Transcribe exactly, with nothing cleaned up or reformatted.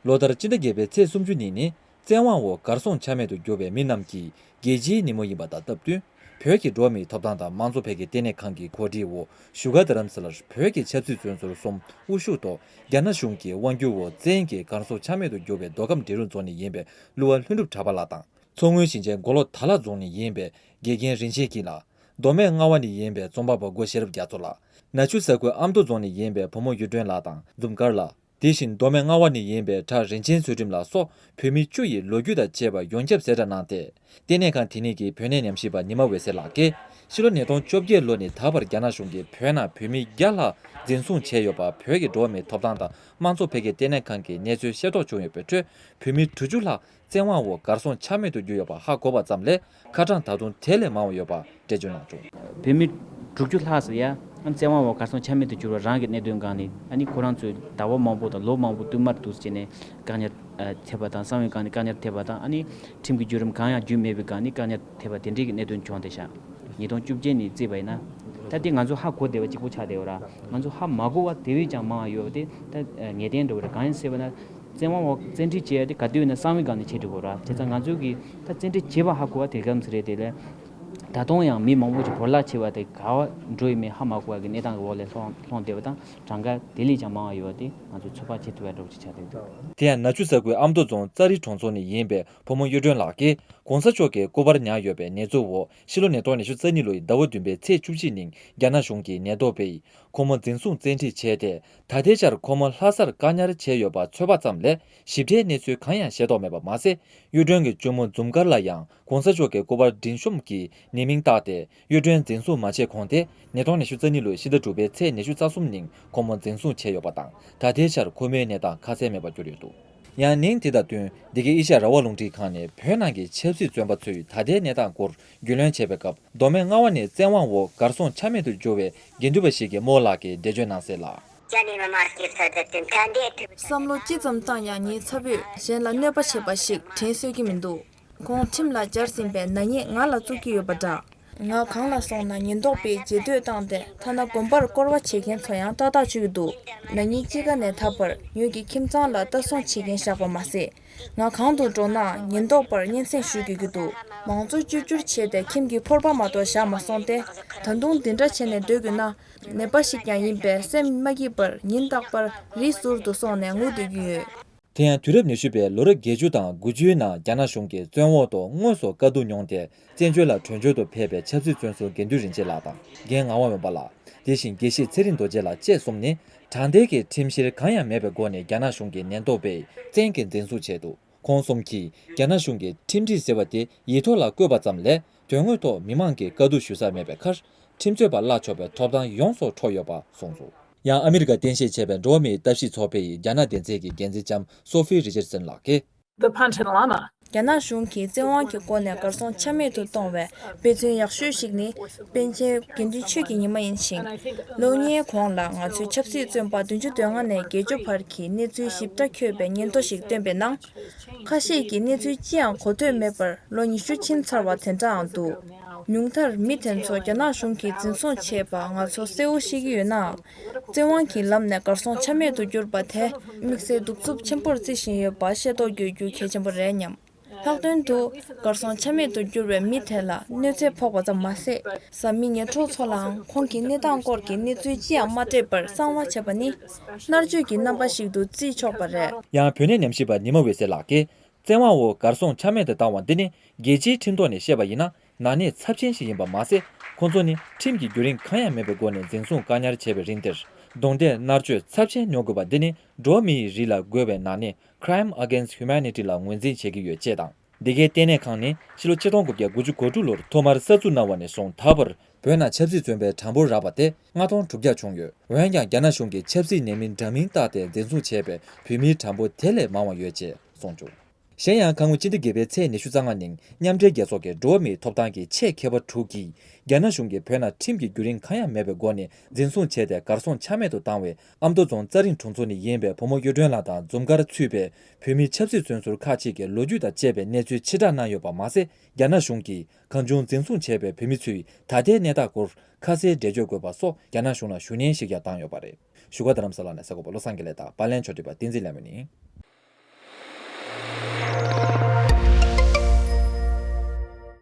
ལོ་ལྟར་སྤྱི་ཟླ་བརྒྱད་པའི་ཚེས་སུམ་ཅུ་ཉིན་ནི་བཙན་དབང་འོག་གར་སོང་ཆ་མེད་དུ་གྱུར་བའི་མི་རྣམས་ཀྱི་རྒྱལ་སྤྱིའི་ཉིན་མོ་ཡིན་པ་དང་སྟབས་བསྟུན། བོད་ཀྱི་འགྲོ་བ་མིའི་ཐོབ་ཐང་དང་དམངས་གཙོ་འཕེལ་རྒྱས་ལྟེ་གནས་ཁང་གི་གོ་སྒྲིག་འོག་བཞུགས་སྒར་རྡ་རམ་ས་ལར་བོད་ཀྱི་ཆབ་སྲིད་བཙོན་ཟུར་གསུམ་དབུ་བཞུགས་ཐོག་རྒྱ་ནག་གཞུང་གི་དབང་སྒྱུར་འོག་བཙན་གྱིས་གར་སོང་ཆ་མེད་དུ་གྱུར་བའི་མདོ་ཁམས་འབྲི་རུ་རྫོང་ནས་ཡིན་པའི་གླུ་བ་ལྷུན་གྲུབ་གྲགས་པ་ལགས་དང་། མཚོ་སྔོན་ཞིང་ཆེན་མགོ་ལོག་དྭགས་ལྷ་རྫོང་ནས་ཡིན་པའི་དགེ་རྒན་རིན་ཆེན་སྐྱིད་ལགས། མདོ་སྨད་རྔ་བ་ནས་ཡིན་པའི་རྩོམ་པ་པོ་སྒོ་ཤེས་རབ་རྒྱ་མཚོ་ལགས། ནག་ཆུ་ས་ཁུལ་ཨ་མདོ་རྫོང་ནས་ཡིན་པའི་བུ་མོ་གཡུ་སྒྲོན་ལགས་དང་འཛུམ་དཀར་ལགས། དེ་བཞིན་མདོ་སྨད་རྔ་བ་ནས་ཡིན་པའི་གྲྭ་རིན་ཆེན་ཚུལ་ཁྲིམས་ལགས་སོགས་བོད་མི་བཅུ་ཡིས་ལོ་རྒྱུས་དང་བཅས་པ་ཡོངས་ཁྱབ་གསལ་བསྒྲགས་གནང་སྟེ། ལྟེ་གནས་ཁང་དེ་ཉིད་ཀྱི་བོད་གནས་ཉམས་ཞིབ་པ་ཉི་མ་འོད་ཟེར་ལགས་ཀྱིས། ཕྱི་ལོ་ཉིས་སྟོང་བཅོ་བརྒྱད་ལོ་ནས་ད་བར་རྒྱ་ནག་གཞུང་གིས་བོད་ནང་བོད་མི་བརྒྱ་ལྷག་འཛིན་བཟུང་བྱས་ཡོད་པ། བོད་ཀྱི་འགྲོ་བ་མིའི་ཐོབ་ཐང་དང་དམངས་གཙོ་འཕེལ་རྒྱས་ལྟེ་གནས་ཁང་གིས་གནས་ཚུལ་ཤེས་རྟོགས་བྱུང་ཡོད་པའི་ཁྲོད། བོད་མི་དྲུག་ཅུ་ལྷག་བཙན་དབང་འོག་གར་སོང་ཆ་མེད་དུ་གྱུར་ཡོད་པ་ཧ་གོ་བ་ཙམ་ལས། ཁ་གྲངས་ད་དུང་དེ་ལས་མང་བ་ཡོད་པ་འགྲེལ་བརྗོད་གནང་བྱུང་། བོད་མི་དྲུག་ཅུ་ལྷག་ཙམ་ཡ། བཙན་དབང་འོག་གར་སོང་ཆ་མེད་དུ་གྱུར་བ་རང་གི་གནད་དོན་སྒང་ནས། ཨ་ནི་ཁོ་རང་ཚོས་ཟླ་བ་མང་པོ་དང་ལོ་མང་པོ་བསྟུད་མར་དུ་བྱས་ནས་བཀག་ཉར་ཐེབས་པ་དང་། གསང་བའི་སྒང་ནས་བཀག་ཉར་ཐེབས་པ་དང་། ཨ་ནི་ཁྲིམས་ཀྱི་བརྒྱུད་རིམ་གང་ཡང་བརྒྱུད་མེད་པའི་སྒང་ནས་བཀག་ཉར་ཐེབས་པ་དེ་འདྲའི་གི་གནད་དོན་བྱུང་བསྡད་ཤག་ཉིས་སྟོང་བཅོ་བརྒྱད་ནས་བརྩིས་པ་ཡིན་ན། ད་ལྟའི་ང་ཚོ་ཧ་གོ་བདེ་བ་གཅིག་པོ་ཆགས་བསྡད་ཡོད་ར། ང་ཚོ་ཧ་མ་གོ་བ་དེ་བས་ཀྱང་མང་བ་ཡོད་པ་དེ་ད་ངེས་གཏན་འདྲ་བོ་རེད། གང་ཡིན་ཟེར་བ་ན། བཙན་དབང་འོག་བཙན་ཁྲིད་བྱས་ཏེ་ག་དུས་ཡིན་ན་གསང་བའི་སྒང་ནས་བྱེད་འགྲོ་གི་ར། བྱས་ཙང་ང་ཚོ་གིས་ད་བཙན་ཁྲིད་བྱས་པ་ཧ་གོ་བ་དེ་ག་ཙམ་རེད། དེ་ལས་ད་དུང་ཡང་མི་མང་པོ་ཞིག་བོར་བརླག་བྱས་པ་དེ་ག་བ་འགྲོ་ཡི་མེད་ཧ་མ་གོ་བ་གི་གནས་སྟངས་ཀྱི་འོག་ལས་ལྷུང་ལྷུང་བསྡད་པ་དང་། གྲངས་ཀ་དེ་ལས་ཀྱང་མང་བ་ཡོད་པ་དེ་ང་ཚོས་ཚོད་དཔག་བྱེད་ཐུབ་པ་འདྲ་བོ་ཅིག་ཆགས་བསྡད་འདུག་དེ་ཡང་ནག་ཆུ་ས་ཁུལ་ཨ་མདོ་རྫོང་ཙཱ་རི་གྲོང་ཚོ་ནས་ཡིན་པའི་བུ་མོ་གཡུ་སྒྲོན་ལགས་ཀྱིས། གོང་ས་མཆོག་གི་སྐུ་པར་ཉར་ཡོད་པའི་ཉེས་འཛུགས་འོག་ཕྱི་ལོ་ཉིས་སྟོང་ཉི་ཤུ་རྩ་གཉིས་ལོའི་ཟླ་བ་བདུན་པའི་ཚེས་བཅུ་གཅིག་ཉིན་རྒྱ་ནག་གཞུང་གི་ཉེན་རྟོག་པས་ཁོ་མོ་འཛིན་བཟུང་བཙན་ཁྲིད་བྱས་ཏེ། ད་ལྟའི་ཆར་ཁོ་མོ་ལྷ་སར་བཀག་ཉར་བྱས་ཡོད་པ་ཚོད་དཔག་ཙམ་ལས། ཞིབ་ཕྲའི་གནས་ཚུལ་གང་ཡང་ཤེས་རྟོགས་མེད་པ་མ་ཟད། གཡུ་སྒྲོན་གྱི་གཅུང་མོ་འཛུམ་དཀར་ལ་ཡང་གོང་ས་མཆོག་གི་སྐུ་པར་མགྲིན་གཤོམ་གྱི་ཉེས་མིང་བཏགས་ཏེ། གཡུ་སྒྲོན་འཛིན་བཟུང་མ་བྱས་གོང་དེ་ཉིས་སྟོང་ཉི་ཤུ་རྩ་གཉིས་ལོའི་ཕྱི་ཟླ་དྲུག་པའི་ཚེས་ཉི་ཤུ་རྩ་གསུམ་ཉིན་ཁོ་མོ་འཛིན་བཟུང་བྱས་ཡོད་པ་དང་། ད་ལྟའི་ཆར་ཁོ་མོའི་གནས་སྟངས་ཁ་གསལ་མེད་པར་གྱུར་ཡོད་འདུག་ཡང་སྙིང་དེ་དང་བསྟུན། འདི་གའི་ཨེ་ཤ་ཡ་རང་དབང་རླུང་འཕྲིན་ཁང་ནས་བོད་ནང་གི་ཆབ་སྲིད་བཙོན་པ་ཚོའི་ད་ལྟའི་གནས་སྟངས་སྐོར་རྒྱུས་ལོན་བྱས་པའི་སྐབས། མདོ་སྨད་རྔ་བ་ནས་བཙན་དབང་འོག་གར་སོང་ཆ་མེད་དུ་གྱུར་བའི་དགེ་འདུན་པ་ཞིག་གིས་རྨོ་ལགས་ཀྱིས་འགྲེལ་བརྗོད་གནང་གསལ་ལ། བསམ་བློ་ཅི་ཙམ་བཏང་ཡང་ངའི་ཚ་བོས་གཞན་ལ་གནོད་པ་བྱེད་པ་ཞིག་དྲན་གསོས་ཀྱི་མི་འདུག་ཁོང་ཁྲིམས་ལ་སྦྱར་ཟིན་པའི་ནག་ཉེས་ང་ལ་བཙུགས་ཀྱི་ཡོད་པ་འདྲ། ང་གང་ལ་སོང་ན་ཉེན་རྟོག་པས་རྗེས་ཟློས་བཏང་སྟེ། ཐ་ན་དགོན་པར་སྐོར་བ་བྱེད་མཁན་ཚོ་ཡང་ཏག་ཏག་བཅུག་གི་འདུག་ན་ནིང་དཔྱིད་ཀ་ནས་ད་བར་ངོས་ཀྱི་ཁྱིམ་ཚང་ལ་ལྟ་སྲུང་བྱེད་མཁན་བཞག་པ་མ་ཟད། ང་གང་དུ་འགྲོ་ནའང་ཉེན་རྟོག་པར་སྙན་སེང་ཞུ་དགོས་ཀྱི་འདུག་མང་གཙོ་བཅོས་བསྒྱུར་བྱས་ཏེ་ཁྱིམ་གྱི་ཕོར་པ་མ་གཏོགས་བཞག་མ་སོང་སྟེ། ད་དུང་འདི་འདྲ་བྱས་ནས་སྡོད་དགོས་ན། ནད་པ་ཞིག་ཀྱང་ཡིན་པས་སེམས་མ་སྐྱིད་པར་ཉིན་རྟག་པར་རི་ཟུར་དུ་སོང་ནས་ངུ་སྡོད་ཀྱི་ཡོད། དེ་ཡང་དུས་རབས་ཉི་ཤུ་པའི་ལོ་རབས་བརྒྱད་ཅུ་དང་དགུ་བཅུའི་ནང་རྒྱ་ནག་གཞུང་གིས་བཙོན་འོག་ཏུ་དངོས་སུ་དཀའ་སྡུག་མྱོང་སྟེ། བཙན་བྱོལ་ལ་བྲོས་བྱོལ་དུ་ཕེབས་པའི་ཆབ་སྲིད་བཙོན་ཟུར་དགེ་འདུན་རིན་ཆེན་ལགས་དང་རྒན་ངག་དབང་སྨན་པ་ལགས། དེ་བཞིན་དགེ་བཤེས་ཚེ་རིང་རྡོ་རྗེ་ལགས་བཅས་གསུམ་ནི། དྲང་བདེན་གྱི་ཁྲིམས་བཤེར་གང་ཡང་མེད་པའི་སྒོ་ནས་རྒྱ་ནག་གཞུང་གི་ཉེན་རྟོག་པས་བཙན་གྱིས་འཛིན་བཟུང་བྱས་འདུག་ཁོང་གསུམ་གྱིས་རྒྱ་ནག་གཞུང་གིས་ཁྲིམས་སྒྲིག་ཟེར་བ་དེ་ཡིག་ཐོག་ལ་བཀོད་པ་ཙམ་ལས། དོན་དངོས་ཐོག་མི་མང་གིས་དཀའ་སྡུག་ཞུ་ས་མེད་པའི་ཁར། ཁྲིམས་རྩོད་པ་གླ་ཆོག་པའི་ཐོབ་ཐང་ཡོངས་སུ་འཕྲོག་ཡོད་པ་གསུངས་འདུག་ཡང་ཨ་མི་རི་ཀ་རྟེན་གཞི་བྱས་པའི་འགྲོ་བ་མིའི་ལྟ་ཞིབ་ཚོགས་པའི་རྒྱ་ནག་སྡེ་ཚན་གྱི་འགན་འཛིན་ལྕམ་སོ་ཧྥི་རི་ཅར་སན་ལགས་ཀྱིས། The Panchen Lama. རྒྱ་ནག་གཞུང་གིས་བཙན་དབང་གི་སྒོ་ནས་གར་སོང་ཆ་མེད་དུ་གཏོང་བའི་དཔེ་མཚོན་ཡག་ཤོས་ཤིག་ནི། པཎ་ཆེན་དགེ་འདུན་ཆོས་ཀྱི་ཉི་མ་ཡིན་ཞིང་། ལོ་ལྔའི་གོང་ལ་ང་ཚོའི་ཆབ་སྲིད་བཙོན་པ་བདུན་ཅུ་དོན་ལྔ་ནས་བརྒྱད་ཅུ་བར་གྱི་གནས་ཚུལ་ཞིབ་ཕྲ་འཁོད་པའི་སྙན་ཐོ་ཞིག་བཏོན་པའི་ནང་། ཁ་ཤས་ཀྱིས་གནས་ཚུལ་ཅི་ཡང་གོ་ཐོས་མེད་པར་ལོ་ཉི་ཤུ་ཕྱིན་ཚར་བ་དེ་འདྲའང་འདུག་ཉུང་མཐར་མི་དེ་ཚོ་རྒྱ་ནག་གཞུང་གིས་འཛིན་བཟུང་བྱས་པ་ང་ཚོ་གསལ་བོ་ཤེས་ཀྱི་ཡོད་ནའང་། བཙན་དབང་གི་ལམ་ནས་གར་སོང་ཆ་མེད་དུ་གྱུར་པ་དེ་དམིགས་བསལ་གདུག་རྩུབ་ཆེན་པོར་བརྩི་བཞིན་ཡོད་པ་ཤེས་རྟོགས་དགོས་རྒྱུ་གལ་ཆེན་པོ་རེད་སྙམ། ལྷག་དོན་དུ་གར་སོང་ཆ་མེད་དུ་གྱུར་བའི་མི་དེ་ལ་གནོད་འཚེ་ཕོག་པ་ཙམ་མ་ཟད། བཟའ་མི་ཉེ་གྲོགས་ཚོ་ལའང་ཁོང་གི་གནས་སྟངས་སྐོར་གྱི་གནས་ཚུལ་ཅི་ཡང་མ་སྤྲད་པར་གསང་བ་བྱས་པ་ནི། མནར་གཅོད་ཀྱི་རྣམ་པ་ཞིག་ཏུ་བརྩི་ཆོག་པ་རེད། ཡང་བོད་གནས་ཉམས་ཞིབ་པ་ཉི་མ་འོད་ཟེར་ལགས་ཀྱིས། བཙན་དབང་འོག་གར་སོང་ཆ་མེད་དུ་བཏང་བ་འདི་ནི་རྒྱལ་སྤྱིའི་ཁྲིམས་ཐོག་ནས་བཤད་པ་ཡིན་ན་ནག་ཉེས་ཚབས་ཆེན་ཞིག་ཡིན་པ་མ་ཟད། ཁོང་ཚོ་ནི་ཁྲིམས་ཀྱི་བརྒྱུད་རིམ་གང་ཡང་མེད་པའི་སྒོ་ནས་འཛིན་བཟུང་བཀག་ཉར་བྱས་པའི་རིང་འདིར་རྡུང་རྡེག་མནར་གཅོད་ཚབས་ཆེན་མྱོང་དགོས་པ་འདི་ནི་འགྲོ་བ་མིའི་རིགས་ལ་རྒོལ་བའི་ནག་ཉེས་Crime Against Humanity ལ་ངོས་འཛིན་བྱེད་ཀྱི་ཡོད་ཅེས་དང་། འདི་གའི་ལྟེ་གནས་ཁང་ནི་ཕྱི་ལོ་ཆིག་སྟོང་དགུ་བརྒྱ་དགུ་བཅུ་གོ་དྲུག་ལོར་ཐོག་མར་གསར་འཛུགས་གནང་བ་ནས་བཟུང་ད་བར་བོད་ནང་ཆབ་སྲིད་བཙོན་པའི་གྲངས་འབོར་རག་པ་དེ་ལྔ་སྟོང་དྲུག་བརྒྱ་བྱུང་ཡོད། འོན་ཀྱང་རྒྱ་ནག་གཞུང་གིས་ཆབ་སྲིད་ཉེས་མིང་འདྲ་མིན་བཏགས་ཏེ་འཛིན་བཟུང་བྱས་པའི་བོད་མིའི་གྲངས་འབོར་དེ་ལས་མང་བ་ཡོད་ཅེས་གསུངས་བྱུང་། གཞན་ཡང་ཁ་སྔོན་སྤྱི་ཟླ་བརྒྱད་པའི་ཚེས་ཉི་ཤུ་རྩ་ལྔ་ཉིན་མཉམ་འབྲེལ་རྒྱལ་ཚོགས་ཀྱི་འགྲོ་བ་མིའི་ཐོབ་ཐང་གི་ཆེད་མཁས་པ་དྲུག་གིས་རྒྱ་ནག་གཞུང་གིས་བོད་ནང་ཁྲིམས་ཀྱི་བརྒྱུད་རིམ་གང་ཡང་མེད་པའི་སྒོ་ནས་འཛིན་བཟུང་བྱས་ཏེ་གར་སོང་ཆ་མེད་དུ་བཏང་བའི་ཨ་མདོ་རྫོང་ཙཱ་རིང་གྲོང་ཚོ་ནས་ཡིན་པའི་བུ་མོ་གཡུ་སྒྲོན་ལགས་དང་འཛུམ་དཀར་ཚུད་པའི་བོད་མི་ཆབ་སྲིད་བཙོན་ཟུར་ཁག་ཅིག་གི་ལོ་རྒྱུས་དང་བཅས་པའི་གནས་ཚུལ་ཕྱིར་བསྒྲགས་གནང་ཡོད་པ་མ་ཟད། རྒྱ་ནག་གཞུང་གིས་གང་བྱུང་འཛིན་བཟུང་བྱས་པའི་བོད་མི་ཚོའི་ད་ལྟའི་གནས་སྟངས་སྐོར་ཁ་གསལ་འགྲེལ་བརྗོད་དགོས་པ་སོགས་རྒྱ་ནག་གཞུང་ལ་ཞུ་སྣོན་ཞིག་ཀྱང་བཏང་ཡོད་པ་རེད། བཞུགས་སྒར་རྡ་རམ་ས་ལ་ནས་གསར་འགོད་པ་བློ་བཟང་དགེ་ལེགས་དང་པར་ལེན་ཕྱོགས་སྒྲིག་པ་བསྟན་འཛིན་ལྷ་མོ་ཡིན།